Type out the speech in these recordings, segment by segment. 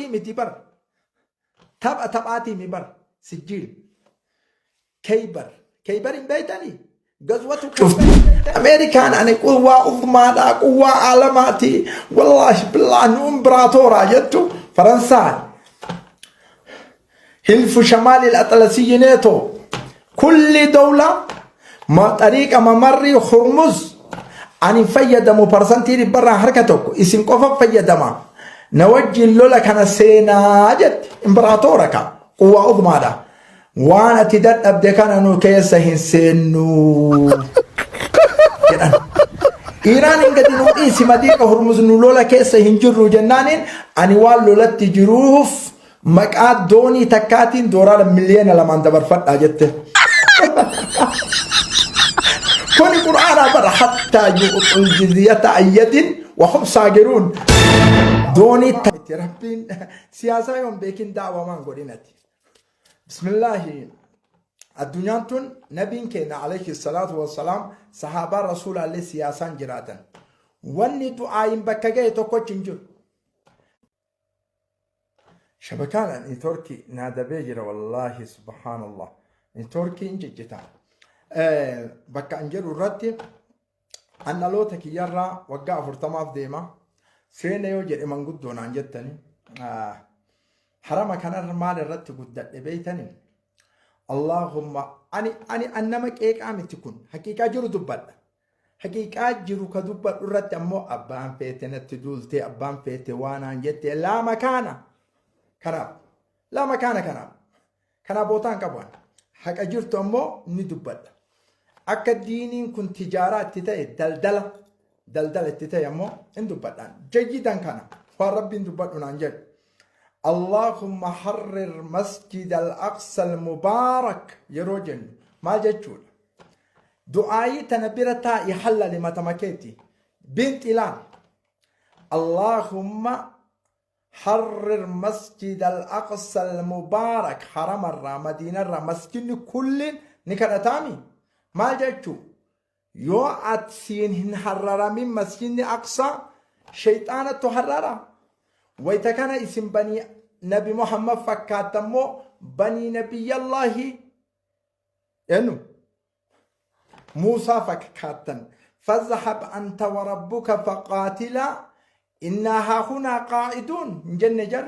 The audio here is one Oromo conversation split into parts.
Taphaatii miti bar. Tapha taphaatii mi bar. Sijjiil. Keybar. Keybar hin beeytanii? Gazwatu cufti. Ameerikaan ani quwwaa uzmaadha, quwwaa aalamaati, wallaahi billaa nu imbiraatooraa jettu Faransaay. Hilfu shamaali al-atlasiyyi neetoo. Kulli dawla ma xariiqa mamarrii Hurmuz ani fayyadamu parsantii dhibbarraa harka tokko isin qofa fayyadama. Na wajjin lola kana seenaa jette imbiraatoora ka quwwaa uzmaadha. Waan ati dadhabde kana nu keessa hin seennu jedhan. Iiraan hin gadi nuu dhiisi madiiqa Hormuz nu lola keessa hin jirru jennaaniin ani waan lolatti jiruuf maqaa doonii takkaatiin doolaara miliyoona 2n dabarfadhaa jette. Kuni Qur'aanaa bara hattaa yu'uxul jizyata ayyadin wa hum saagiruun. Doonii itti rabbiin siyaasaa yoon beekin da'wamaan godhinati. Bismillaahi. Addunyaan tun nabiin keenya alayhi salaatu wassalaam sahaabaa rasuulaallee siyaasaan jiraatan. Wanni du'aayin bakka ga'e tokkochi hin jiru. Shabakaan niitoorkii naa dabee jira wallaahi subhaanallah. Niitoorkii hin jijjita. Bakka an jedhu irratti an dhaloota kiyyarraa waggaa 40f deema. Seena yoo jedhe manguddoo naan jettani. Harama kanarra maal irratti guddadhe beeytani? Allahumma ani an nama qeeqaa miti kun haqiiqaa jiru dubbadha. Haqiiqaa jiru ka dubbadhu irratti ammoo abbaan feete natti duultee abbaan feete waanaan jette laa makaana. Kanaaf laa makaana kanaaf kanaaf bootaan qabu ani. Haqa jirtu ammoo ni dubbadha. Akka diiniin kun tijaaraa itti ta'e daldala daldala itti ta'e ammoo hin dubbadhaan. Jayyidan kana waan rabbiin dubbadhu naan jedhu. Allahumma harrir masjid al-aqsa al-mubaarak yeroo jennu maal jechuudha? Du'aayii tana bira taa'i hallali matama keeti. Binxilaan. Allahumma harrir masjid al-aqsa al-mubaarak haramarraa madiinarraa masjidni kulliin ni kadhataami. Maal jechuu? Yoo at siin hin harraramin masjidni aqsaa shayxaanattu harrara. Wayta kana isin banii nabi Muhammad fakkaattan moo banii nabiyyallaahi eenyu Muusaa fakkaattan. Fazhab anta wa rabbuka faqaatilaa innaa haahunaa qaa'iduun hin jenne jar.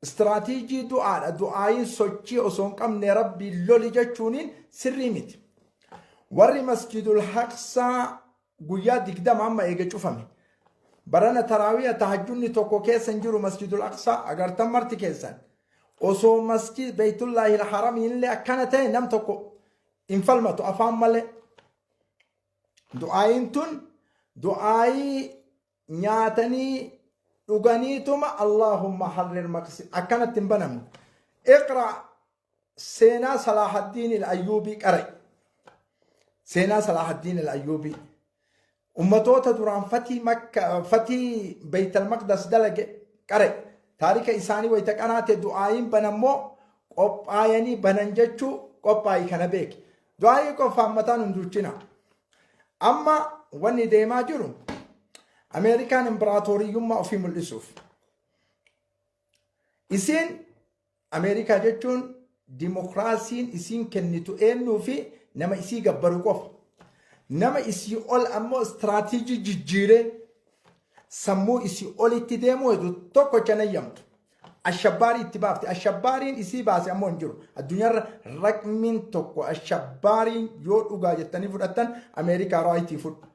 Istiraatiijii du'aadha. Du'aayiin sochii osoo hin qabne rabbiin loli jechuuniin sirrii miti. Warri masjidul haqsaa guyyaa 20 amma eega cufame. Barana taraawiya tahajjudni tokko keessa hin jiru masjidul aqsaa agartan marti keessan. Osoo masjid beeytullaahi haramiin illee akkana ta'e nam tokko hin falmatu afaan malee. Du'aayiin tun du'aayii nyaatanii dhuganiituma Allahumma harrir maqsi akkanatti hin banamne. Iqra seenaa Salahaddiin al-Ayyuubii qara'i. Seenaa Salahaddiin al-Ayyuubii. Ummatoota duraan fatii makka fatii Beeytal Maqdas dalage qara'i. Taarika isaanii wayita qaraate du'aayiin banammoo qophaayanii banan jechuu qophaayi kana beeki. Du'aayii qofaan mataan hin duuchina. Amma wanni deemaa jiru Ameerikaan imbiraatooriyyummaa ofii mul'isuuf. Isiin Ameerikaa jechuun dimokiraasiin isiin kennitu eenyuu fi nama isii gabbaru qofa. Nama isii ol ammoo istiraatiijii jijjiiree sammuu isii olitti deemuu hedu tokkocha nayyamtu. Ashabbaarii itti baafte. Ashabbaariin isii baase ammoo hin jiru. Addunyaarra raqmiin tokko ashabbaariin yoo dhugaa jettanii fudhattan Ameerikaa raayitii fudhu.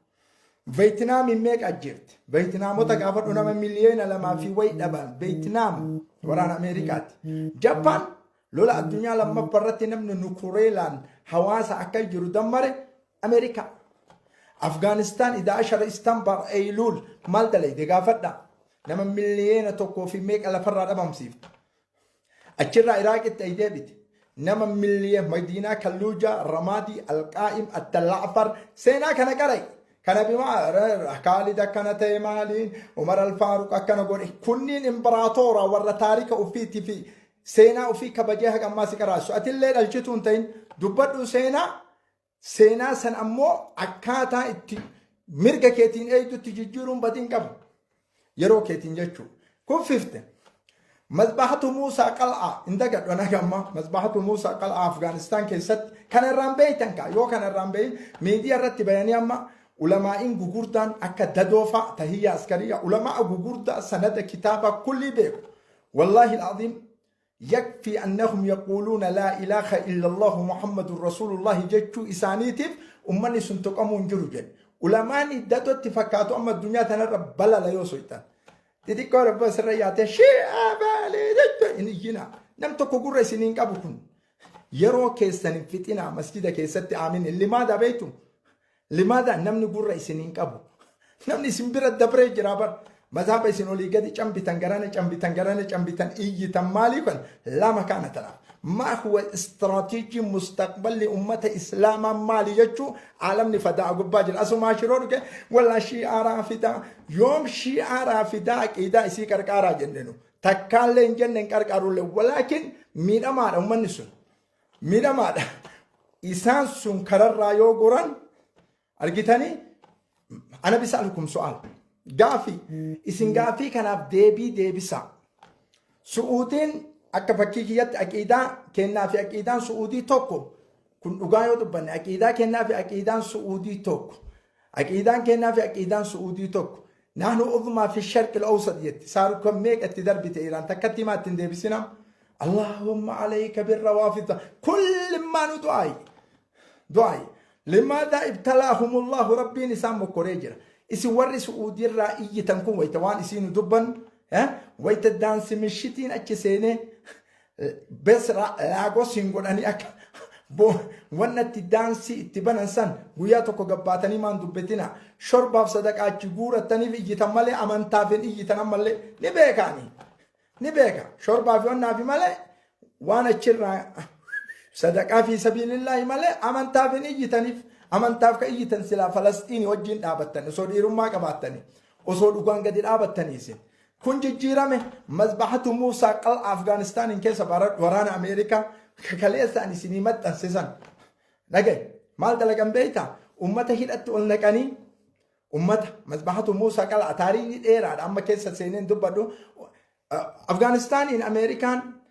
Veetinaamiin meeqa ajjeefte? Veetinaamota gaafadhu nama miliyoona 2 fi wayi dhaban. Veetinaam waraana Ameerikaati. Jappaan lola addunyaa lammaffaa irratti namni nukureelaan hawaasa akka jiru dammare Ameerikaa. Afgaanistaan idaa ashara Istanbar Eeyluul maal dalayde gaafadha. Nama miliyoona 1 fi meeqa lafarraa dhabamsiifte. Achirraa Iraaqitti ay deebite. Nama miliyoona Madiinaa Kalluujaa, Ramaadii, Alqaa'im, Attalla'afar seenaa kana qara'i. Kana bimaa Kaalid akkana ta'e maaliin Umar Alfaaruq akkana godhe. Kunniin imbiraatoora warra taarika ofiitii fi seenaa ofii kabajee haga ammaa si qaraasu. Atillee dhalchituu hin ta'in dubbadhu seenaa. Seenaa san ammoo akkaataa itti mirga keetiin eegdutti jijjiiruun badii hin qabu. Yeroo keetiin jechuudha. Kuffifte. Mazbahatu Muusaa Qal'aa hin dagadhu anaga amma. Mazbahatu Muusaa Qal'aa Afgaanistaan keessatti kana irraan beeytan kaa. Yoo kana irraan beeyin, miidiyaa irratti bayanii amma ulamaa'iin gugurdaan akka Dadoo fa'a, Tahiyya Askariyaa, ulamaa gugurdaa sanada kitaaba kullii beeku. Wallaahi al'aziim, yakfii annahum yaquuluuna laa ilaaha illallahu Muhammadun rasuulullahi jechuu isaaniitiif ummanni sun tuqamuu hin jiru jedhe. Ulamaani Dadootti fakkaatu amma addunyaa tanarra balala yoo soytan. Xixiqqoo rabboo asirra yaatee shi'aa baalee jechuun hin iyyina. Nam tokko gurra isin hin qabu kun. Yeroo keessan hin fixinaa masjida keessatti aamin. Limaada beektu? Limaada namni gurra isin hin qabu. Namni isin bira dabree jira bar. Mazhaba isin olii gadi cambitan, garana cambitan, garana cambitan, iyyitan maalii kan lama kana tanaaf. Maa huwa istiraatiijii mustaqballi ummata islaamaa maali jechuu aalamni fadaa gubbaa jira. Asumaa shiroo dhuge wallaa shi'aa raafidaa, yoom shi'aa raafidaa aqiidaa isii qarqaaraa jennenu. Takkaallee hin jenne, hin qarqaarullee, walaakin miidhamaadha ummanni sun. Miidhamaadha. Isaan sun kararraa yoo goran argitanii, ana bisaalukum su'aal. Gaafii isin gaafii kanaaf deebii deebisaa. Su'uudiin akka fakkii kiyyatti aqiidaa kennaa fi aqiidaan Su'uudii tokko. Kun dhugaa yoo dubbanne, aqiidaa kennaa fi aqiidaan Su'uudii tokko. Aqiidaan kennaa fi aqiidaan Su'uudii tokko. Nahnu uzmaa fi sharqil awsat jetti. Saarukan meeqa itti darbite Iraan takkatti himaa ittiin deebisina. Allahumma alayka birrawaafida. Kulli maanu du'aayi. Du'aayi. Limaadhaa ibtalaahumullahu, rabbiin isaan mokkoree jira. Isin warri Su'uudiirraa iyyitan kun wayita waan isiinu dubban, wayita daansi mishitiin achi seenee besra Laagos hin godhanii akka wannatti daansii itti banan san guyyaa tokko gabbaatanii maan dubbatina. Shorbaaf sadaqaa achi guurattaniif iyyitan malee amantaaf hin iyyitan. Ammallee ni beekaani, ni beeka. Shorbaa fi wannaafi malee, waan achirraa sadaqaa fi sabiilillaahi malee amantaaf hin iyyitaniif. Amantaaf ka iyyitan silaa Falasxiinii wajjin dhaabattan, osoo dhiirummaa qabaattanii, osoo dhugaan gadi dhaabattanii. Isin kun jijjiirame. Mazbahatu Muusaa Qal'a Afgaanistaaniin keessa waraana Ameerikaa kaleessaan isinii maxxansisan dhagaye maal dalagan beektaa? Ummata hidhatti ol naqanii ummata Mazbahatu Muusaa Qal'a taariikni dheeraadha, amma keessa seeneen dubbadhu. Afgaanistaaniin Ameerikaan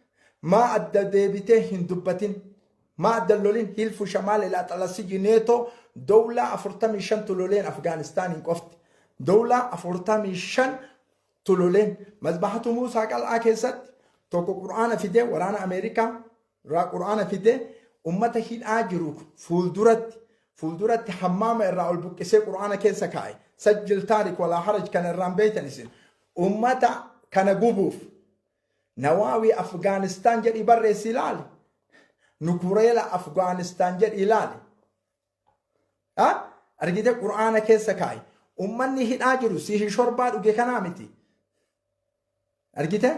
maa adda deebitee hin dubbatin, maa adda lolin? Hilfu shamaal ilaa xalasiyyi neetoo dowlaa 45 loleen. Afgaanistaaniin qofti dowlaa 45 loleen. Mazbahatu Muusaa Qal'aa keessatti tokko qur'aana fidee, waraana Ameerikaa irraa qur'aana fidee, ummata hidhaa jiru fuulduratti hammaama irraa ol buqqisee qur'aana keessa kaa'e. Sajjil taarik walaa haraj, kana irraan beeytan isin. Ummata kana gubuuf Nawaawii Afgaanistaan jedhii barreessi ilaali. Nukureela Afgaanistaan jedhi ilaali. Argite, qur'aana keessa kaa'i. Ummanni hidhaa jiru sihi shorbaa dhuge kanaa miti. Argite?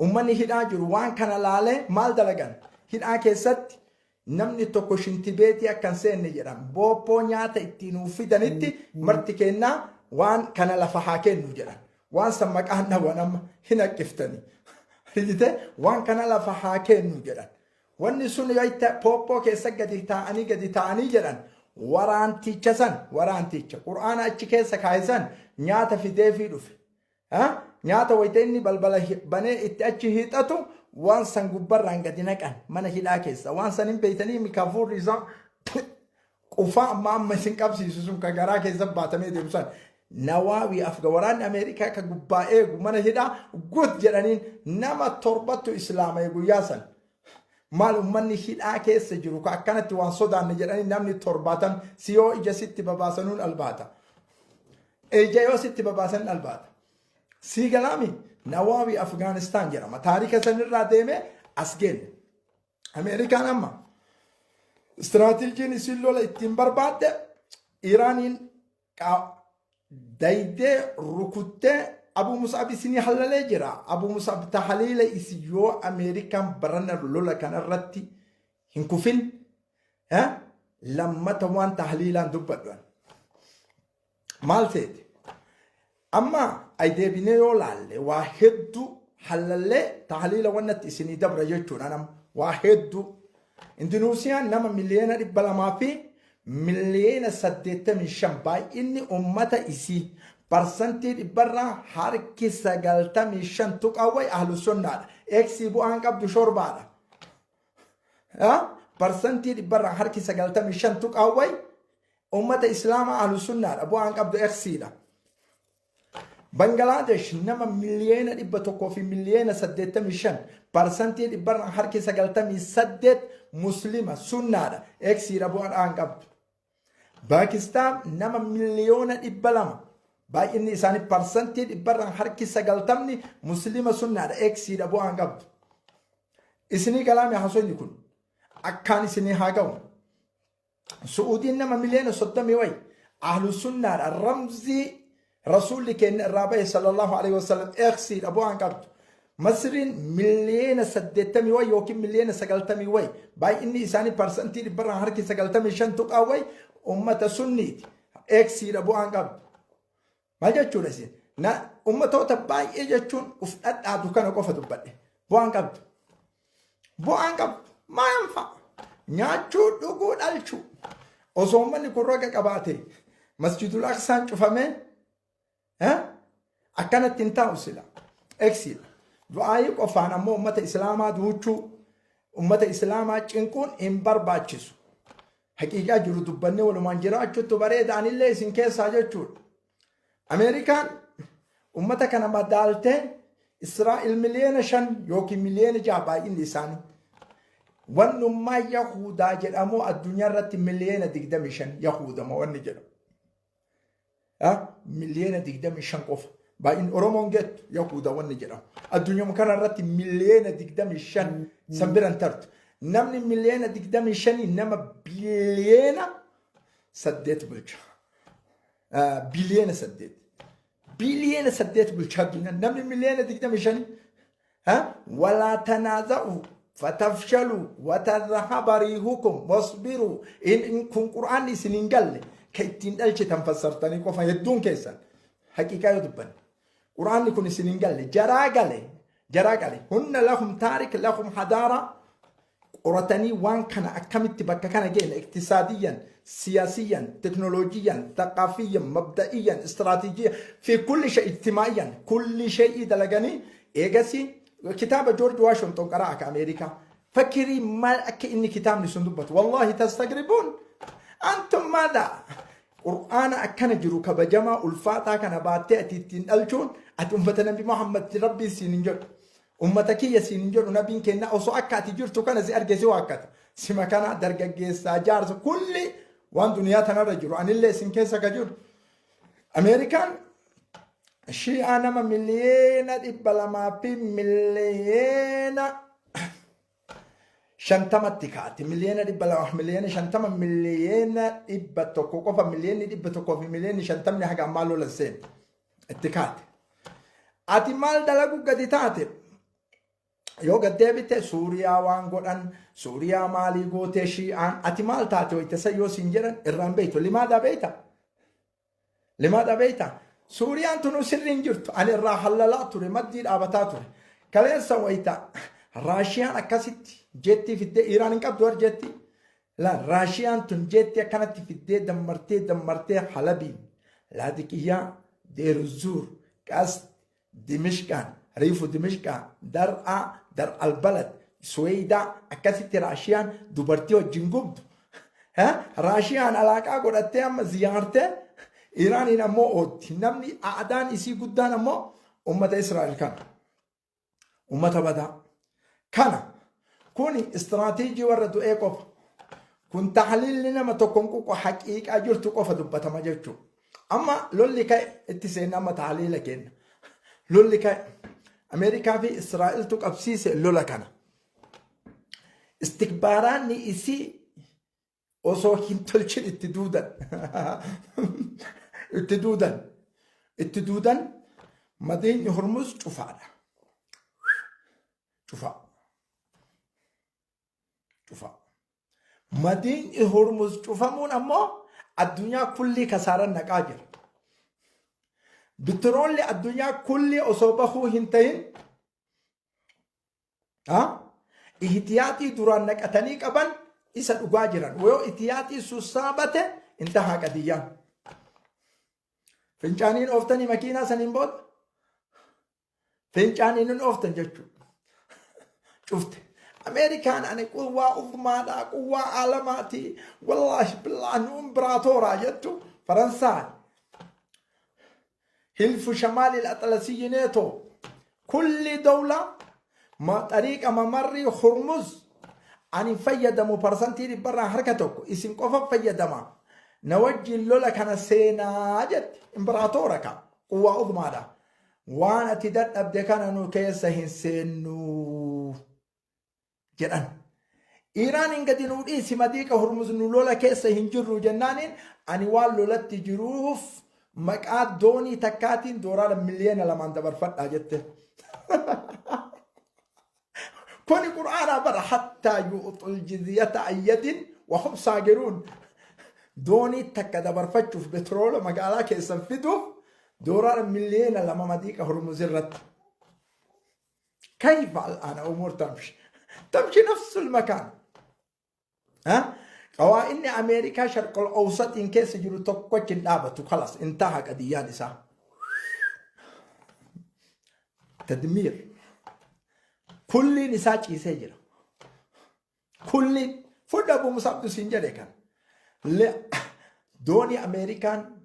Ummanni hidhaa jiru waan kana laalee maal dalagan? Hidhaa keessatti namni tokko shintibeetii akka hin seenne jedhan. Booppoo nyaata ittiin nuuf fidanitti marti kennaa waan kana lafa haa kennu jedhan. Waan san maqaan dhawan amma hin haqqiftani. Argite, waan kana lafa haa kennu jedhan. Wanni sun yoo pooppoo keessa gadi taa'anii jedhan, waraanticha san, waraanticha qur'aana achi keessa kaa'isan nyaata fideefii dhufe. Nyaata wayita inni balbala banee itti achi hiixatu waan san gubbarraan gadi naqan mana hidhaa keessa. Waan san hin beeytanii, mikaafuurri isaa qufaa amma amma isin qabsiisu sun ka garaa keessa baatamee deemu san. Nawaawii Afga waraanni Ameerikaa ka gubbaa eegu mana hidhaa gut jedhaniin nama torbattu islaama'e guyyaa san. Maal ummanni hidhaa keessa jiru ka akkanatti waan sodaanne jedhanii namni 70 si yoo ija sitti babaasanuun albaata. Ija yoo sitti babaasan albaata. Sii galaami, Nawaawii Afgaanistaan jedhama. Taarika sanirraa deemee as geenne. Ameerikaan amma istiraatiijiin isiin lola ittiin barbaadde Iraaniin daydee rukuttee Abu Musab isinii hallalee jira. Abu Musab tahaliila isi yoo Ameerikaan barana lola kanarratti hin kufin, lammata waan tahaliilaan dubbadhu. Maal seete? Amma ay deebinee yoo laalle waa hedduu hallallee tahaliila wannatti isinii dabra jechuudha nama waa hedduu. Indunuusiyaan nama 200,000,085 baay'inni ummata isii. Parsantii dhibbarraa harki 95 tuqaa wayi ahlu sunnaadha. Eeksii bu'aan qabdu shorbaadha. Parsantii dhibbarraa harki 95 tuqaa wayi ummata islaamaa ahlu sunnaadha. Bu'aan qabdu eksiidha. Bangalaadesh nama miliyoona 100 fi miliyoona 85, parsantii dhibbarraa harki 98 muslima sunnaadha. Eksiidha, bu'aan qabdu. Paakistaan nama miliyoona 200, baay'inni isaanii parsantii dhibbarraa harki 90ni muslima sunnaadha. Eksiidha, bu'aan qabdu. Isinii galaame haasofni kun akkaan isinii haa ga'u. Su'uudiin nama miliyoona 30 wayi ahlu sunnaadha. Ramzii rasuulli keenya irraa bahe sallallahu alaihi wasallam, eksiidha, bu'aan qabdu. Masriin miliyoona 80 wayi yookiin miliyoona 90 wayi, baay'inni isaanii parsantii dhibbarraa harki 95 tuqaa wayi ummata sunniiti. Eksiidha, bu'aan qabdu. Maal jechuudha isin? Na ummatoota baay'ee jechuun uf dhadhaatu kana qofa dubbadhe. Bu'aan qabdu. Bu'aan qabdu. Maal fa'a? Nyaachuu, dhuguu, dhalchuu. Osoo uummanni kun raga qabaate Masjidul Aqsaan cufamee akkanatti hin taa'u sila. Eksiidha. Du'aayii qofaan ammoo uummata islaamaa duuchuu, uummata islaamaa cinquun hin barbaachisu. Haqiiqaa jiru dubbannee walumaan jiraachuutu bareeda, anillee isin keessaa jechuudha. Ameerikaan uummata kana madaaltee Israa'el miliyoona 5 yookiin miliyoona 6 baay'inni isaanii. Wannummaa Yahudaa jedhamu addunyaa irratti miliyoona 25 Yahudama wanni jedhamu. Miliyoona 25 qofa. Baay'inni Oromoon geettu Yahuda wanni jedhamu. Addunyaa kana irratti miliyoona 25 san biran tartu. Namni miliyoona 25 nama biliyoona 8 bulcha. Biliyoona 8. Biliyoona 8 bulchaa addunyaa. Namni miliyoona 25. ولا تنازعوا فتفشلوا وتذهب ريحكم واصبروا. In kun qur'aanni isin hin galle ka ittiin dhalchitan fassartanii qofa hedduun keessan. Haqiiqaa yoo dubbanne qur'aanni kun isin hin galle, jaraa gale, jaraa gale. هن لهم تاريخ، لهم حضارة. Qoratanii waan kana akkamitti bakka kana geene, اقتصاديا، سياسيا، تكنولوجيا، ثقافيا، مبدئيا، استراتيجيا، في كل شيء، اجتماعيا، كل شيء dalaganii eegasi. Kitaaba Joorji Waashington qaraa akka Ameerikaa fakkirii maal akka inni kitaabni sun dubbatu, والله تستغربون. أنتم ماذا? Qur'aana akkana jiru kabajamaa ulfaataa kana baattee ati ittiin dhalchuun, ati ummata Nabi Muhammad Rabbii siin hin jedhu, ummata kiyya siin hin jedhu. Nabiin kenna osoo akka ati jirtu kana si arge si waakkata. Sima kana dargaggeessaa, jaarsa, kulli waan duniyaa tanarra jiru, anillee isin keessa ka jiru. Ameerikaan shi'aa nama miliyoona 250tti kaate. Miliyoona 250, miliyoona 100 qofa, miliyoonni 150ni haga ammaa lola seen itti kaate. Ati maal dalagu gadi taate? Yoo gad deebite Suuriyaa waan godhan, Suuriyaa maalii gootee shi'aan, ati maal taate wayita san yoo siin jedhan irraan beeytu. لماذا beeyta? لماذا beeyta? Suuriyaan tunu sirriin jirtu. Ani irraa hallalaa ture, maddii dhaabataa ture. Kaleessa wayita Raashiyaan akkasitti jeettii fiddee, Iraan hin qabdu war jeettii. La Raashiyaan tun jeettii akkanatti fiddee dammartee dammartee Halabiin, Laadiqiyyaa, Deeruzuur, Qast, Dimishqaan, Riifu Dimishqaa, Dar'aa, Dar Albalad, Suweeydaa akkasitti Raashiyaan dubartii wajjin gubdu. Raashiyaan alaaqaa godhattee amma ziyaartee Iraaniin ammoo ootti. Namni aadaan isii guddaan ammoo ummata Israa'el kana. Ummata badaa. Kana kuni istiraatiijii warra du'ee qofa. Kun taxliilli nama tokkoon ququ, haqiiqaa jirtu qofa dubbatama jechuudha. Amma lolli ka'e itti seenna, amma taxliila kenna. Lolli ka'e Ameerikaa fi Israa'eltu qabsiise lola kana. Istikbaaraanni isii osoo hin tolchin itti duudan. Itti duudan. Itti duudan, madiinni Hormuz cufaadha. Cufaa. Cufaa. Madiinni Hormuz cufamuun ammoo addunyaa kullii kasaaran naqaa jira. Bitiroolli addunyaa kullii osoo bahuu hin ta'in ihtiyaaxii duraan naqatanii qaban isa dhugaa jiran. Yoo ihtiyaaxii sassaabate intahaa qadiyyaan. Fincaaniin ooftanii makiinaa saniin booda fincaaniin hin ooftan jechuudha. Cufte. Ameerikaan ani quwwaa uzmaadha, quwwaa aalamaati, wallaahi billaa nu imbiraatooraa jettu Faransaay. Hilfu shamaali axalasiyyi neetoo. Kulli dawla xariiqa mamarrii Hurmuz ani fayyadamu 1% isin qofa fayyadama. Na wajjin lola kana seenaa jette imbiraatoora ka quwwaa uzmaadha. Waan ati dadhabde kana nu keessa hin seennu jedhan. Iiraaniin gadi nuu dhiisi madiiqa Hurmuz nu lola keessa hin jirru jennaaniin ani waan lolatti jiruuf maqaa doonii takkaatiin doolaara miliyoona 2n dabarfadhaa jette. Kuni Qur'aanaa bara hattaa yu'uxul jizyata ayyadin wa hum saagiruun. Doonii takka dabarfachuuf betroola magaalaa keessan fiduuf doolaara miliyoona 2 madiiqa Hurmuz irratti. كيف الآن أمور تمشي؟ تمشي نفس المكان. ها؟ قوائن أمريكا شرق الأوسط إن كيس جرو tokkochi hin dhaabatu خلاص انتهى قضيان isaa. تدمير. Kulliin isaa ciisee jira. Kulliin fudha Abu Musabdu siin jedhe kan. Doonii Ameerikaan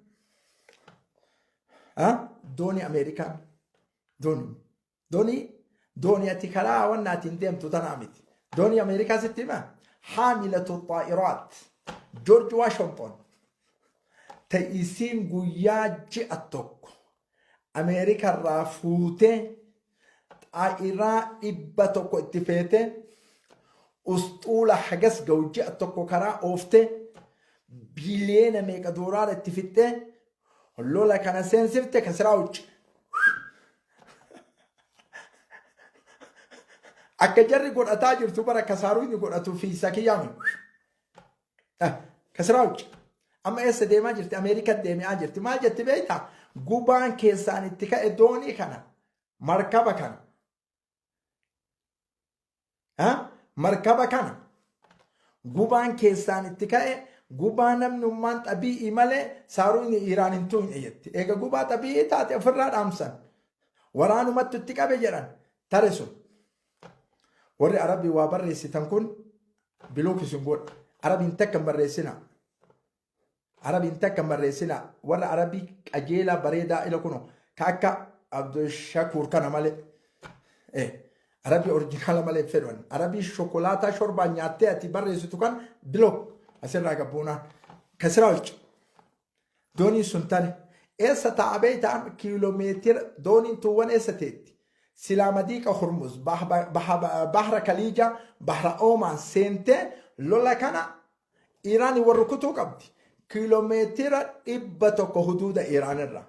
doonii Ameerikaan doonii doonii doonii ati karaa wannaatiin deemtu tanaa miti. Doonii Ameerikaa sitti hima. حاملة الطائرات George Washington ta'isiin guyyaa ji'a tokko Ameerikarraa fuutee xaa'iraa 100 itti feetee usxuula hagas ga'u ji'a tokko karaa ooftee biiliyoona meeqa doolaara itti fixxee lola kana seensifte kasiraa hucci. Akka jarri godhataa jirtu bara kasaaruu inni godhatu fi sakiyyaami. Kasiraa hucci. Amma eessa deemaa jirti? Ameerikaa deemaa jirti. Maal jetti beektaa? Gubaan keessaan itti ka'e doonii kana markaba kana. Markaba kana gubaan keessaan itti ka'e gubaa namnummaan xabii'ii malee saaruun Iraan hin tuqne jetti. Eega gubaa xabii'ii taate ofirraa dhaamsan. Waraanumatti itti qabe jedhan tare sun. Warri Arabii waa barreessitan kun block isin godha. Arabiin takka hin barreessina. Arabiin takka hin barreessina. Warra Arabii qajeelaa bareedaa ila kuno ka akka Abdushakuur kana malee. Arabii original malee fedhan. Arabii shokolaataa shorbaan nyaattee ati barreessitu kan block asirraa gabbuunaan. Kasiraa hucci. Dooniin sun tane. Eessa ta'a beektaa kiiloomeetira dooniin tuuwwan eessa teetti? Silaa madiiqa Hormuz bahra Kaliija bahra Oomaan seentee lola kana Iraan warra kutuu qabdi. Kiiloomeetira 100 huduuda Iraan irra.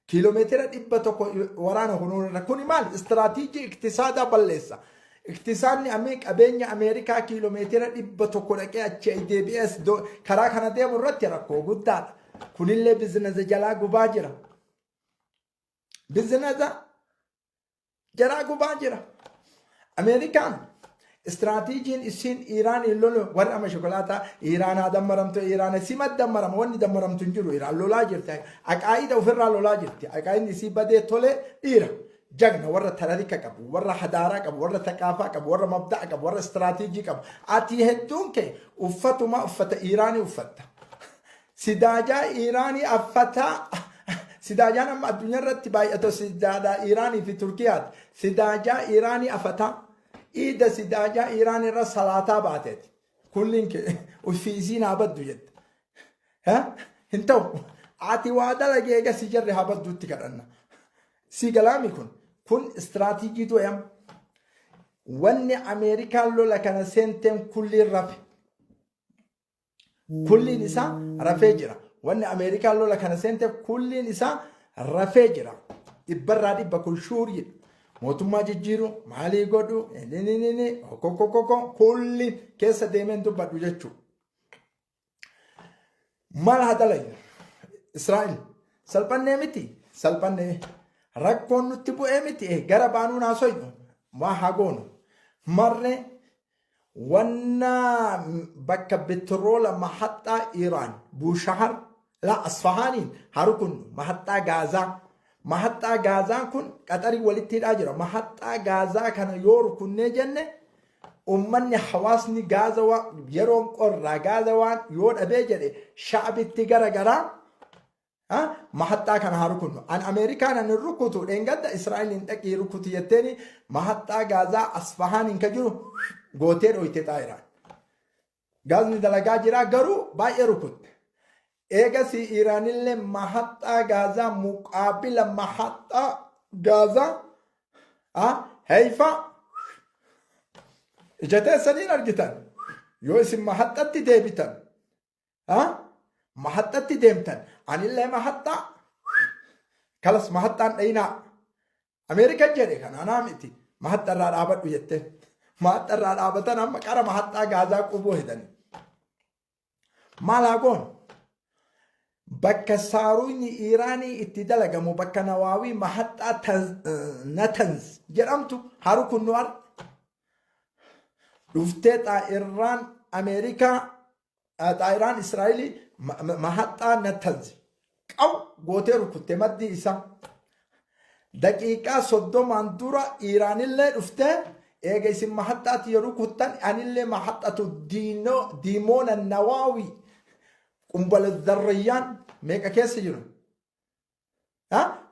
Kiiloomeetira 100 waraana kunuun irra. Kuni maal? Istiraatiijii iktisaadaa balleessa. Iktisaadni qabeenya Ameerikaa kiiloomeetira 100 dhaqee achi deebi'ees karaa kana deemu irratti rakkoo guddaadha. Kunillee bizinasa jalaa gubaa jira. Bizinasa jalaa gubaa jira. Ameerikaan istiraatiijiin isiin Iraaniin lolu warri amma shokolaataa Iraan haa dammaramtu, Iraan sima dammarama, wanni dammaramtu hin jiru. Iraan lolaa jirti, aqaayida ofirraa lolaa jirti. Aqaayidni isii badee tole dhiira jagna warra tararika qabu, warra hadaaraa qabu, warra taqaafaa qabu, warra mabda'a qabu, warra istiraatiijii qabu. Ati hedduun kee uffatuma uffata Iraanii uffatta. Sidaajaa Iraanii affataa. Sidaajaan amma addunyaa irratti baay'atu sidaadhaa Iraanii fi Turkiyaati. Sidaajaa Iraanii afataa. Iida sidaajaa Iraan irra salaataa baateeti. Kulliin kee ufiisiin haa baddu jette. Hin ta'u. Ati waa dalagee eega si jarri haa badduutti kadhanna. Si galaami kun. Kun istiraatiijii du'e. Wanni Ameerikaan lola kana seenteen kulliin rafe. Kulliin isaa rafee jira. Wanni Ameerikaan lola kana seenteef kulliin isaa rafee jira. 100% kun shuuriidha. Mootummaa jijjiiru, maalii godhu, inni kokokokoko kulliin keessa deemeen dubbadhu jechuudha. Maal haa dalaynu? Israa'el salphannee miti? Salphannee. Rakkoon nutti bu'ee miti? Gara baanuun haasoynu. Maa haa goonu? Marree wanna bakka betroola mahaxxaa Iraan Buushahar. Laa Asfahaaniin haa rukunnu mahaxxaa Gaazaa. Mahaxxaa Gaazaan kun Qaxarii walitti hidhaa jira. Mahaxxaa Gaazaa kana yoo rukunnee jenne ummanni hawaasni Gaaza yeroon qorraa Gaaza waan yoo dhabee jedhe sha'abitti gara garaa mahaxxaa kana haa rukunnu. An Ameerikaan an hin rukutu dheengadda Israa'eliin dhaqii rukuti jetteeni mahaxxaa Gaazaa Asfahaaniin ka jiru gootee dhoyte xaayiraan. Gaazni dalagaa jira garuu baay'ee rukutte. Eegasii Iiraanillee mahaxxaa Gaazaa muqaabila mahaxxaa Gaazaa Hayfa ija teessaniin argitan yoo isin mahaxxatti deebitan mahaxxatti deemtan anillee mahaxxaa kalas mahaxxaan dhayinaa Ameerikan jedhe kana anaa miti mahaxxa irraa dhaabadhu jette mahaxxa irraa dhaabatan amma qara mahaxxaa Gaazaa qubuu hedani maal haa goonu bakka saaruuyni Iiraanii itti dalagamu bakka nawaawii mahaxxaa Natanz jedhamtu haa rukunnu har'a dhuftee xaa'irraan Ameerikaa xaa'iraan Israa'elii mahaxxaa Natanz qaw gootee rukutte maddii isaa. Daqiiqaa 30n dura Iiraanillee dhuftee eega isin mahaxxaatti yeroo rukuttan anillee mahaxxatu diimoona nawaawii qumbala zarriyyaan meeqa keessa jiru?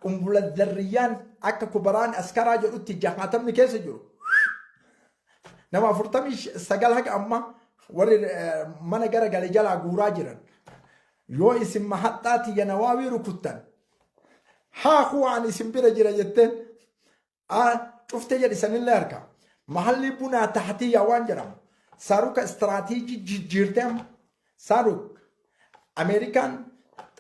Qumbula zarriyyaan akka kubaraan askaraa jedhutti jahaatamni keessa jiru. Nama 49 haga ammaa warri mana gara gale jalaa guuraa jiran. Yoo isin mahaxxaa tiyya nawaawii rukuttan haa kuwa ani isin bira jira jetteen cufte jedhi sanillee harka. Mahalli bunaa tahtiyyaa waan jedhamu saaruka istiraatiijii jijjiirtee amma saaruk Ameerikaan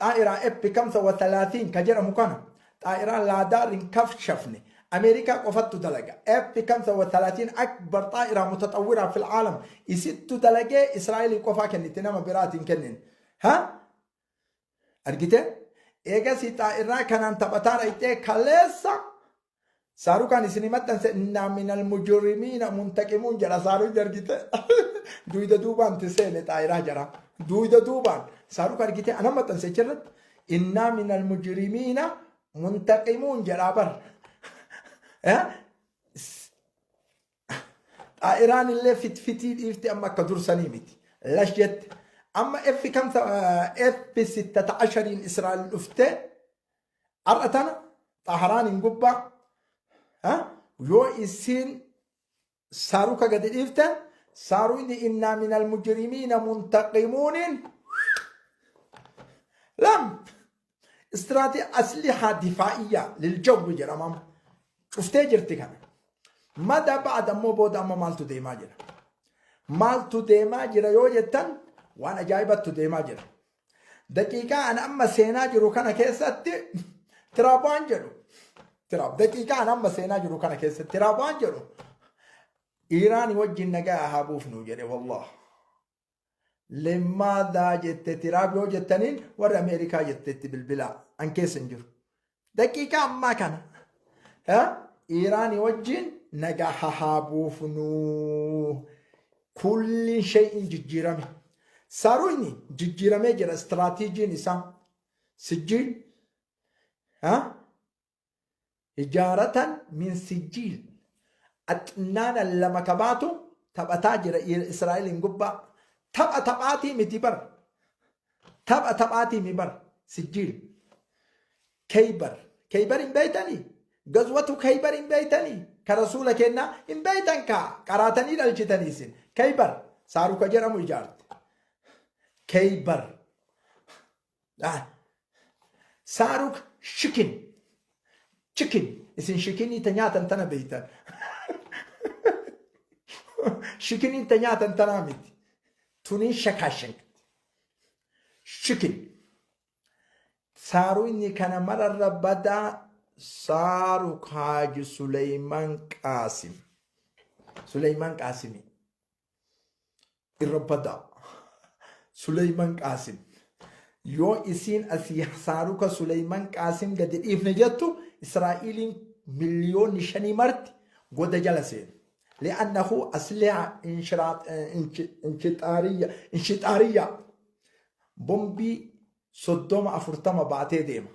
xaa'iraa F kamsa wa talaatiin ka jedhamu kana xaa'iraa laadaar hin kafshafne Ameerikaa qofattu dalaga. F kamsa wa talaatiin akbar xaa'iraa mutaxawwiraa fil caalam isittu dalagee Israa'elii qofaa kennite nama biraatiin kennin. Ha? Argite? Eegasii xaa'irraa kanaan taphataa dhayxee kaleessa Saarukaan isinii maxxanse innaa minal mujrimiina muntaqimuun jedha saaruun argite. Duyda duubaan itti seene xaayiraa jara. Duyda duubaan saaruka argite ana maxxanse achirratti innaa minal mujrimiina muntaqimuun jedhaa bar. Xaayiraan illee fitfitii dhiifte amma akka dursanii miti. Lash jette. Amma F kamsa F sittata ashariin Israa'el dhuftee Har'a tana Xaharaaniin gubbaa yoo isiin saaruka gadi dhiifte saaruqni innaa minal mujrimiina muntaqimuuniin lam istiraati aslihaa difaa'iyyaa liljawwi jedhama cuftee jirti kana. Mada ba'ad ammoo booda amma maaltu deemaa jira? Maaltu deemaa jira yoo jettan waan ajaa'ibattu deemaa jira. Daqiiqaa an amma seenaa jiru kana keessatti Tiraap waan jedhu Tiraap daqiiqaa an amma seenaa jiru kana keessatti Tiraap waan jedhu Iiraan wajjin nagaa haa buufnu jedhe wallah. Limmaadaa jette Tiraap yoo jettaniin warri Ameerikaa jettetti bilbilaa an keessa hin jiru. Daqiiqaa ammaa kana Iiraan wajjin nagaa haa buufnu. Kulliin shay'in jijjiirame. Saaruyni jijjiiramee jira istiraatiijiin isaa. Sijjiil ijaaratan min sijjiil. Axxinnaana lama kabaatu taphataa jira Israa'eliin gubbaa. Tapha taphaatii miti bar. Tapha taphaatii mi bar. Sijjiil. Keybar. Keybar hin beeytanii? Gazwatu Keybar hin beeytanii? Ka rasuula kennaa hin beeytan kaa qaraatanii dhalchitanii isin. Keybar saaruka jedhamu ijaarte. Keybar. Saaruk shikin. Chikin. Isin shikinii ta nyaatan tana beeytan. Shikinii ta nyaatan tanaa miti. Tuniin shakaashank. Shikin. Saaruyni kana mararra badaa Saaruk Haaji Suleyman Qaasim. Suleyman Qaasimi. Irra badaa. Suleyman Qaasim. Yoo isiin asii saaruka Suleyman Qaasim gadi dhiifne jettu Israa'iiliin 5 miliyoonni marti goda jala seenu. Li'annahu asliha inshixaariyya. Bombii. 30 40 baatee deema.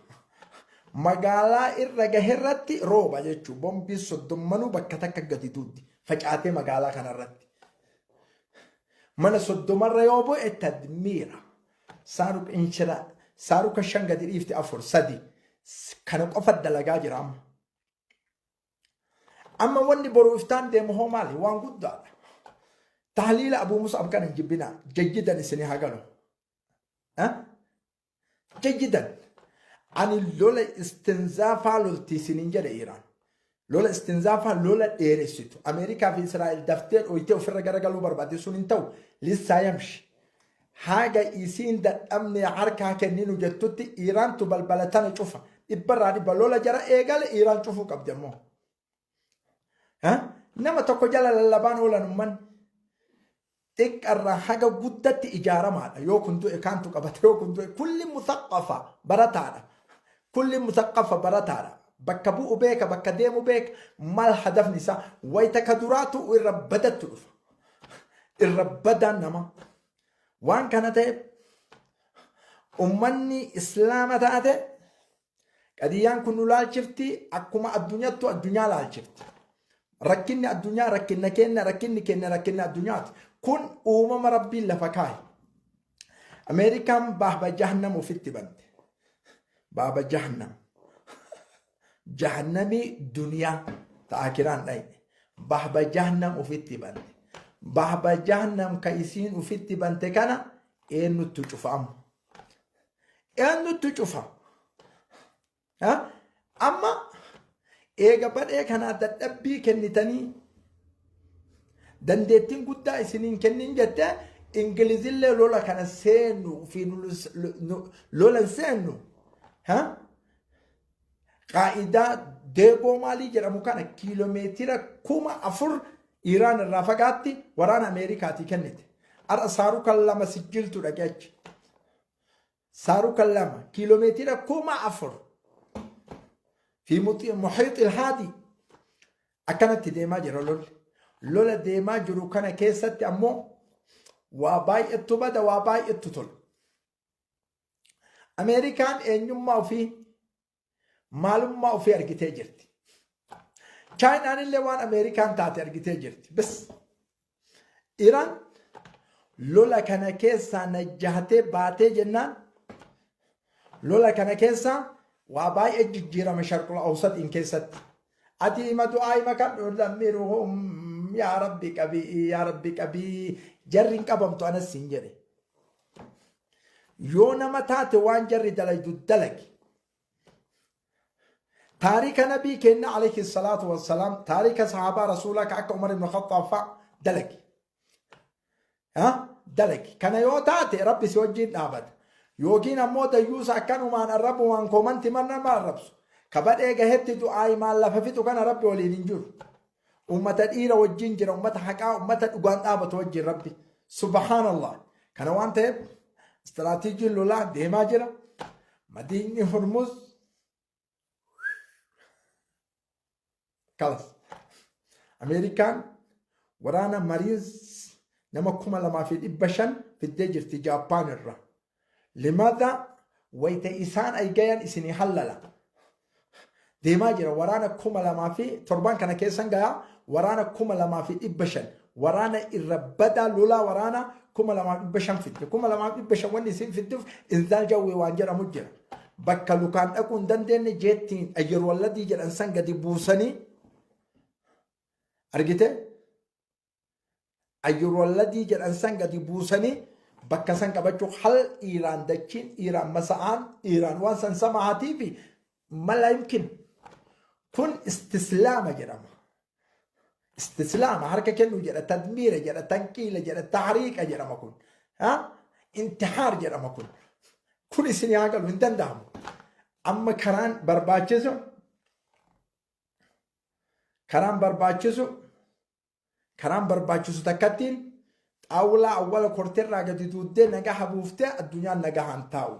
Magaalaa irra gaherratti rooba jechuun bombiin soddommanuu bakka takka gadi duuddi facaatee magaalaa kanarratti. Mana 30rra yoo bu'e tadmiira. Saaruk inshira saaruka shan gadi dhiifti afur sadi kana qofa dalagaa jira amma. Amma wanni boru iftaan deemu hoo maali? Waan guddaadha. Tahliila Abuu Mus'ab kana hin jibbinaa. Jayyidan isinii haa galu. Jayyidan. Ani lola istinzaafaa lolti isiniin jedhe Iraan. Lola istinzaafaa lola dheeressitu. Ameerikaa fi Israa'el daftee dhoytee ofirra garagaluu barbaadde sun hin ta'u. Lissaa yamshi. Haga isiin dadhabne harkaa kenninu jettutti Iraantu balbala tana cufa. Dhibbarraa dhibba lola jara eegale Iraan cufuu qabdi ammoo. Nama tokko jala lallabaan oolan ummanni. Xiqqarraa haga guddatti ijaaramaadha. Yoo kun du'e kaantu qabata. Yoo kun du'e kulli musaqqafa barataadha. Kulli musaqqafa barataadha. Bakka bu'u beeka, bakka deemu beeka. Mal hadafni isaa wayita ka duraatu irra badattu dhufa. Irra badaan nama. Waan kana ta'eef ummanni islaama taate qadiyyaan kun nu laalchifti akkuma addunyattu addunyaa laalchifti. Rakkinni addunyaa rakkinna kenna rakkinni kenna rakkinna addunyaati. Kun uumama rabbiin lafa kaaye. Ameerikaan baaba jahannam ofitti bante. Baaba jahannam. Jahannamii duniyaa ta akiraan dhayne. Baaba jahannam ofitti bante. Baaba jahannam ka isiin ofitti bante kana eenyuttu cufa amma? Eenyuttu cufa? Amma eega badhee kanaa dadhabbii kennitanii dandeettiin guddaa isiniin kennin jettee Ingilizillee lola kana seennu fi lola hin seennu. Qaa'idaa deegoo maalii jedhamu kana kiiloomeetira 4000 Iraan irraa fagaatti waraana Ameerikaatii kennite. Har'a saarukan lama sijjiltu dhaqee achi. Saarukan lama kiiloomeetira 4000 fi muhiix ilhaadii akkanatti deemaa jira lolli. Lola deemaa jiru kana keessatti ammoo waa baay'attu bada waa baay'attu tola. Ameerikaan eenyummaa ofii maalummaa ofii argitee jirti. Chaayinaan illee waan Ameerikaan taate argitee jirti. Bas Iraan lola kana keessaa najjahatee baatee jennaan lola kana keessaa waa baay'ee jijjiirama sharqul awsaxiin keessatti. Ati hima du'aa hima kan lammiruhum yaa rabbi qabii yaa rabbi qabii jarri hin qabamtu anas siin jedhe. Yoo nama taate waan jarri dalaydu dalagi. Taarika nabii keenna alayhi salaatu wassalaam taarika sahaabaa rasuulaa ka akka Umar ibn Khattaab fa'a dalagi. Ha? Dalagi. Kana yoo taate rabbi si wajjin dhaabata. Yookiin ammoo dayyuusa akkanumaan arrabumaan koomanti nama arrabsu. Ka badhee gahetti du'aa himaan lafa fixu kana rabbi waliin hin jiru. Ummata dhiira wajjin jira, ummata haqaa, ummata dhugaan dhaabatu wajjin rabbi. Subhaanallah. Kana waan ta'eef istiraatiijiin lolaa deemaa jira. Madiinni Hormuz kalas. Ameerikaan waraana Mariins nama 2500 fiddee jirti Jaappaan irraa. Limaadha wayita isaan ay gayan isinii hallala. Deemaa jira waraana 2000 fi torban kana keessan gayaa waraana 2500 waraana irra badaa lolaa waraana 2500 fidde. 2500 wanni isin fidduuf inzaal jawwee waan jedhamu jira. Bakka lukaan dhaquu hin dandeenye jeettiin ayyar walladii jedhan san gadi buusanii argite ayyurwalladii jedhan san gadi buusanii bakka san qabachuu hal Iiraan dachiin Iiraan masa'aan Iiraan waan san sama'aatii fi mala yumkin kun istislaama jedhama. Istislaama harka kennuu jedha, tadmiira jedha, tanqiila jedha, tahriiqa jedhama kun. Intihaar jedhama kun. Kun isin haa galu hin danda'amu. Amma karaan barbaachisu karaan barbaachisu karaan barbaachisu takkattiin xaawulaa awwala korteerraa gadi duuddee nagaha buuftee addunyaan nagahaan taa'u.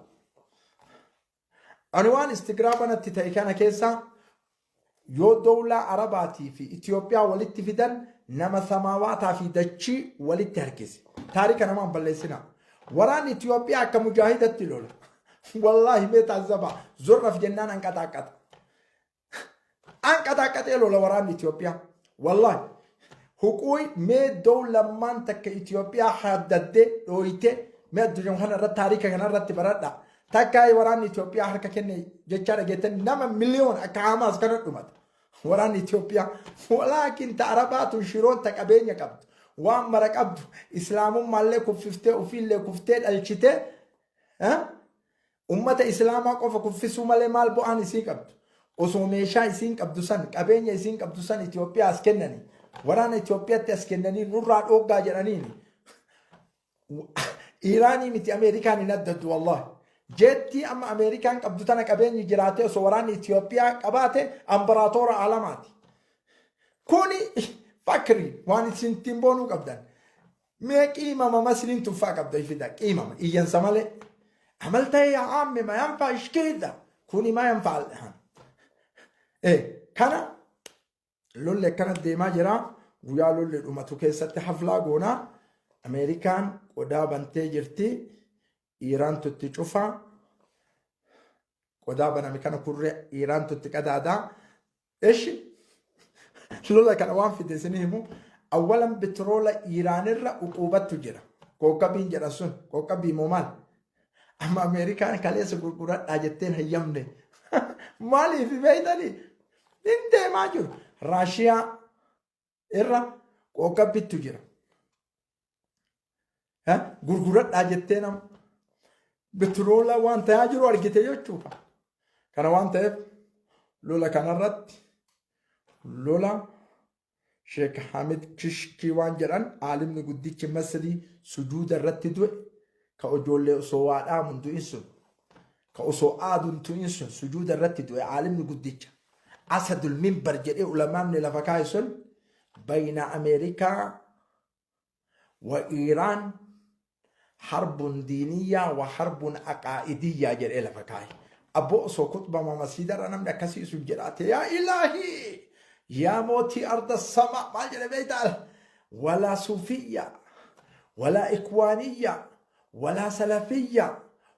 Ani waan istigraaba natti ta'e kana keessaa yoo dowlaa Arabaatii fi Itoophiyaa walitti fidan nama samaawaataa fi dachii walitti harkise. Taarika namaan balleessinaa. Waraanni Itoophiyaa akka mujaahidatti lola. Wallaahi mee taazzabaa zorraf jennaan anqaxaaqqaxa. Anqaxaaqqaxee lola waraanni Itoophiyaa. Wallaahi. Huquuy mee dowlammaan takka Itoophiyaa haaddaddee dhooytee mee addunyaa kana irratti taarika kana irratti baradha. Takkaa waraanni Itoophiyaa harka kenne jechaa dhageettan nama miliyoon akka Hamaas kana dhumata. Waraanni Itoophiyaa walaakin ta Arabaatu shiroon ta qabeenya qabdu waan mara qabdu islaamummaallee kuffiftee ofiillee kuftee dhalchitee ummata islaamaa qofa kuffisuu malee maal bu'aan isii qabdu? Osoo meeshaa isiin qabdu san qabeenya isiin qabdu san Itoophiyaa as kennanii waraana Itoophiyaatti as kennanii nurraa dhooggaa jedhaniini. Iiraanii miti Ameerikaan hin addaddu wallahi. Jeettii amma Ameerikaan qabdu tana qabeenyi jiraatee osoo waraanni Itoophiyaa qabaate ambaraatoora alamaati. Kuni fakri waan isin ittiin boonuu qabdan. Mee qiimama masriin tuffaa qabda fida qiimama iyyansa malee. Amalta yaa aamme ma yanfaa ishkeedha. Kuni ma yanfaa al'ahan. Kana lolli akkana deemaa jira. Guyyaa lolli dhumatu keessatti haflaa goonaa. Ameerikaan qodaa bantee jirti. Iiraantu itti cufa. Qodaa baname kana kurree Iiraantu itti qadaadaa. Eshi lola kana waan fide isin himu. Awwalan bitiroola Iiraanirra uquubattu jira. Qoqqabiin jedhan sun qoqqabii moo maal? Amma Ameerikaan kaleessa gurguradhaa jetteen hayyamne. Maaliif beektanii? Hin deemaa jiru. Raashiyaa irra qoqqabbittu jira. Gurguradhaa jettee nama bitiroola waan ta'aa jiru argite jechuudha. Kana waan ta'eef lola kanarratti lola Sheek Hamid Kishkii waan jedhan aalimni guddichi Masrii sujuuda irratti du'e ka ijoollee osoo waa dhaamu hin du'in sun ka osoo aadu hin tu'in sun sujuuda irratti du'e aalimni guddicha Asadul Minbar jedhee ulamaamni lafa kaa'e sun bayna Ameerikaa wa Iiraan harbun diiniyyaa wa harbun aqaa'idiyyaa jedhee lafa kaa'e. Abboo osoo kutbama masiidarra namni akkasii sun jedhaate yaa ilaahii yaa mootii arda sama maal jedhe beektaa walaa suufiyyaa walaa ikwaaniyyaa walaa salafiyyaa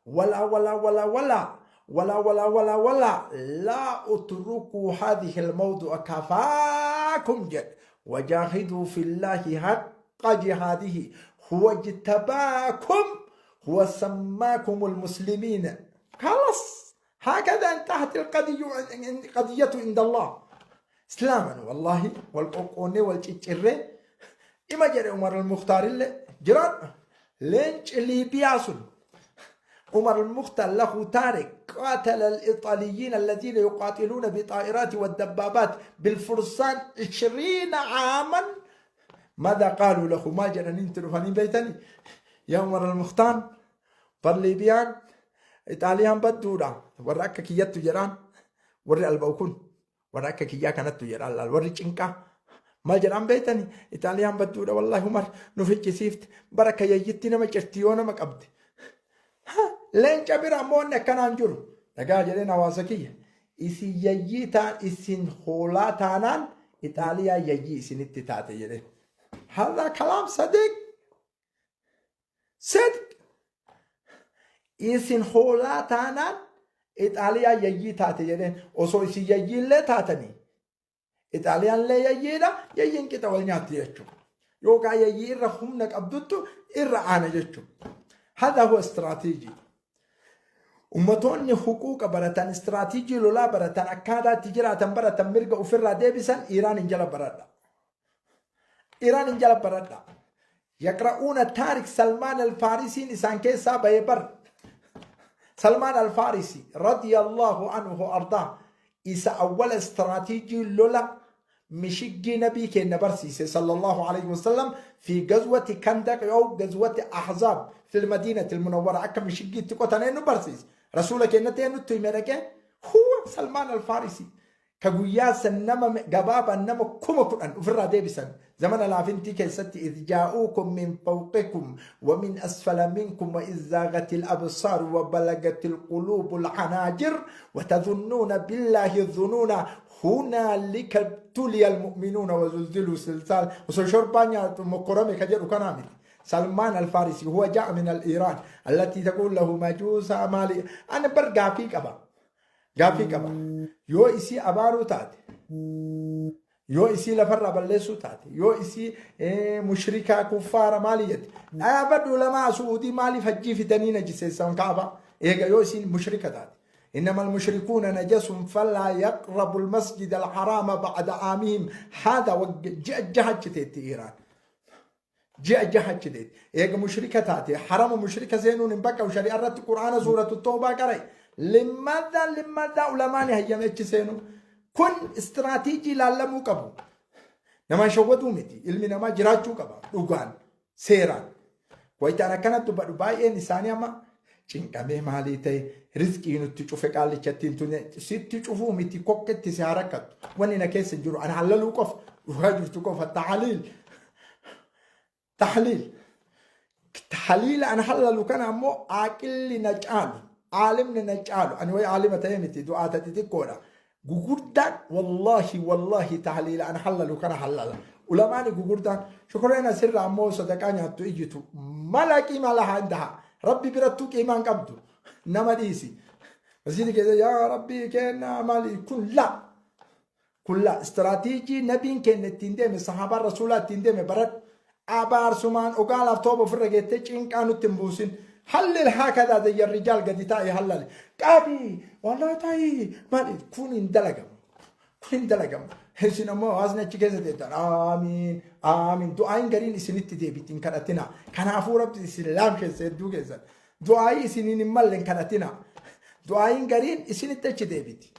walaa walaa walaa walaa walaa walaa walaa walaa laa utrukuu haadhihi almawdu'a kafaakum jedhe wajaahiduu fillaahi haqqa jihaadihi huwa ijtabaakum huwa sammaakum almuslimiina خلاص هكذا انتهت القضية قضية عند الله إسلاما والله والقوقوني والچچرة إما جري عمر المختار اللي جران لينش ليبيا سن عمر المختار له تارك قاتل الإيطاليين الذين يقاتلون بطائرات والدبابات بالفرسان 20 عاما. ماذا قالوا له؟ ما جنانين تلفانين بيتني يا عمر المختار بر ليبيان إيطاليان بدورا وراك كياتو جران وري البوكون وراك كيا كانت جران وري چنكا maal jedhaan beektani Itaaliyaan badduudha wallahi Umar nu ficcisiifte baraka yayyitti nama cirtiyoo nama qabde. Leenca bira ammoo wanni akkanaan jiru. Dhagaa jedheen hawaasa kiyya. Isin yayyii taan isin hoolaa taanaan Ixaaliyaa yayyii isinitti taate jedheen. Hadha kalaam sadiq. Sidq. Isin hoolaa taanaan Ixaaliyaa yayyii taate jedheen. Osoo isin yayyii illee taatanii Ixaaliyaan illee yayyiidha, yayyiin qixa wal nyaatti jechuudha. Yookaan yayyii irra humna qabduttu irra aana jechuudha. Hadha huwa istiraatiijii. Ummatoonni huquuqa baratan, istiraatiijii lolaa baratan, akkaataa itti jiraatan baratan, mirga ofirraa deebisan Iiraan hin jala baradha. Iiraan hin jala baradha. Yaqra'uuna taarik Salmaan al-Faarisiin isaan keessaa bahee bar. Salmaan al-Faarisi radiyallahu anhu ardaa isa awwala istiraatiijii lola mishiggii nabii keenna barsiise sallallahu alayhi wasallam fi gazwati kandaq yoo gazwati ahzaab fil madiinati almunawwara akka mishiggiitti qotan eenyu barsiise rasuula keenyatti eenyutti hime dhaqee huwa Salmaan al-Faarisi ka guyyaa san nama gabaabaan nama 10,000 ofirraa deebisan zamana laafintii keessatti idh jaa'uukum min fawqikum wa min asfala minkum wa idh zaagatil absaar wa balagatil quluubul hanaajir wa tadhunnuuna billaahi dhunuuna hunaalika tuliya almu'minuuna wa zulziluu silsaal osoo shorbaa nyaatu mokkorame ka jedhu kanaa miti. Salmaan Alfaarisi huwa ja'a min al-Iiraan allatii taquul lahu majuusa maali. Ani bar gaafii qaba. Gaafii qaba. Yoo isii abaaruu taate, yoo isii lafarraa balleessuu taate, yoo isii mushrikaa kuffaara maali jette, dhaabadhu ulamaa Su'uudii maaliif hajjii fidanii najiseessan Kaaba eega yoo isiin mushrika taate. إنما المشركون نجس فلا يقربوا المسجد الحرام بعد عامهم هذا. Ji'a jaha teetti Iiraan. Ji'a jaha teetti. Eega mushrika taate harama mushrika seenuun hin bakka shari'a irratti. Qur'aana Suuratu Toobaa qarai. Limadha limadha ulamaani hayyame achi seenuu? Kun istiraatiijii laallamuu qabu. Namaan shawwaduu miti. Ilmi namaa jiraachuu qaba. Dhugaan seeraan. Wayitaan akkanatti dubbadhu baay'een isaanii amma cinqamee maalii ta'e, rizqii nutti cufe, qaallichatti hin tune sitti cufuu miti, kokketti si haa rakkattu. Wanni na keessa hin jiru ana hallaluu qofa, dhugaa jirtu qofa. Tahliil tahliil tahliila ana hallalu kana ammoo aaqilli na caalu, aalimni na caalu, ani wayi aalima ta'ee miti, du'aata xixiqqoodha. Gugurdaan wallahi wallahi tahliila ana hallalu kana hallala. Ulamaani gugurdaan shukureen asirra ammoo sadaqaa nyaattu iyyitu mala qiima lahaa indaha Rabbi birattuu qiimaan qabdu nama dhiisi. Masjidi keessa yaa Rabbii kennaa maali kun la kun la istiraatiijii nabiin keenya ittiin deeme, sahaabaan rasuulaa ittiin deeme baradhu. Abaarsumaan ogaalaaf tooba ofirra geettee cinqaa nutti hin buusin. Hallil haakadaa zayya rijaal gadi taa'e hallale. Qabi wallaa ta'i maali kun hin dalagamu. Kun hin dalagamu. Isin ammoo hawaasni achi keessa teettan aamiin aamiin du'aayin gariin isinitti deebiti hin kadhatina. Kanaafuu Rabbi isin laamsheesse hedduu keessan. Du'aayii isiniin hin malle hin kadhatina. Du'aayin gariin isinitti achi deebiti.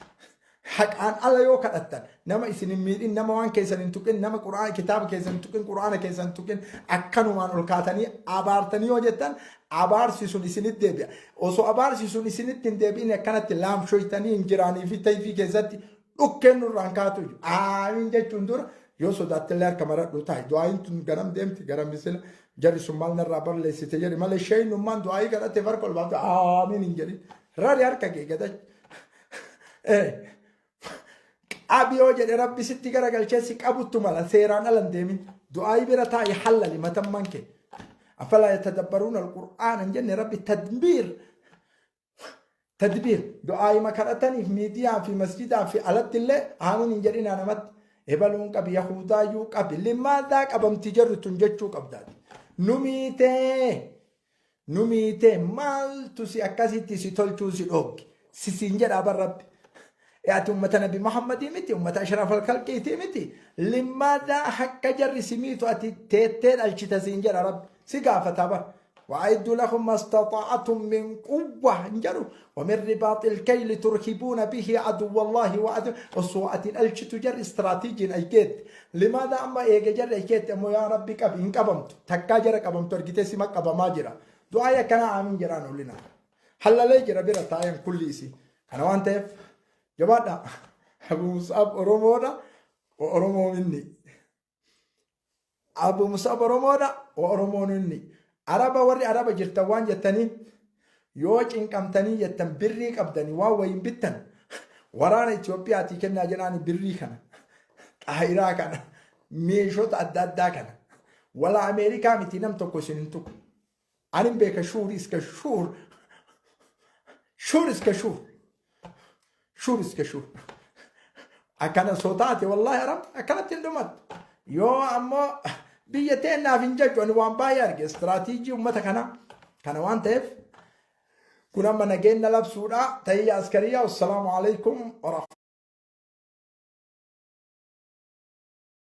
Haqaan ala yoo kadhattan, nama isin hin miidhin, nama waan keessan hin tuqin, nama Qur'aana kitaaba keessan hin tuqin, Qur'aana keessan hin tuqin, akkanumaan ol kaatanii abaartanii yoo jettan abaarsi sun isinitti deebi'a. Osoo abaarsi sun isinitti hin deebi'in akkanatti laamshoytanii hin jiraanii fi tayfii keessatti dhukkeen nurraan kaatu. Aamiin jechuun dura yoo sodaattillee harka maradhu taa'i. Du'aayin tun garam deemti garam misila jarri sun maal narraa balleessite jedhi malee sheeynummaan du'aayii kadhatte farqa ol baafte aamiin hin jedhin. Rari harka kee gada. Qabi yoo jedhe Rabbi sitti garagalchee si qabuttu mala, seeraan ala hin deemin. Du'aayii bira taa'i hallali matammaan kee. Afalaa yatadabbaruuna al-Qur'aana hin jenne Rabbi? Tadbiir. Tadbiir. Du'aayima kadhataniif miidiyaa fi masjidaa fi alatti illee aamiin hin jedhinaa namatti. Ebaluun qabi, Yahudaayyuu qabi. Limaadaa qabamti jarri tun jechuu qabdaati. Nu miitee. Nu miitee maaltu si akkasitti si tolchuu si dhoogge? Si siin jedhaa bar Rabbi. Ati ummata Nabi Muhammadii miti, ummata Ashraf al-Khalqiitii miti. Limaadaa hakka jarri si miitu ati teettee dhalchita siin jedha Rabbi. Si gaafataa bar. وأعدوا لهم ما استطعتم من قوة انجروا ومن رباط الكيل ترهبون به عدو الله وعدو. Osoo ati dhalchitu jarri istiraatiijiin aykeetti. Limaada amma eega jarri aykeetti ammoo yaa Rabbi qabi hin qabamtu. Takkaa jara qabamtu argitee sima qabamaa jira. Du'aa akkanaa aamiin jedhaan olina. Hallalee jira bira taayan kulli isii. Kana waan ta'eef jabaadha. Abu Mus'ab Oromoodha. Oromoo minni. Abu Mus'ab Oromoodha. Oromoon inni. Araba warri Araba jirtan waan jettanii yoo cinqamtanii jettan birrii qabdanii waan wayiin bittan waraana Itiyoophiyaatii kennaa jedhaani. Birrii kana, xaayiraa kana, meeshota adda addaa kana wala Ameerikaa miti nam tokko isin hin tuqu. Anin beeka shuur iska shuur shuur iska shuur shuur iska shuur akkana soo taate wallahi arab akkanatti hin dhumattu. Yoo ammoo biyya teennaaf hin jechu, ani waan baay'ee arge istiraatiijii uummata kanaa. Kana waan ta'eef kun amma nageenya labsuudha. Tahiyya askariyaa. Wassalaamu alaikum warahmatullahi.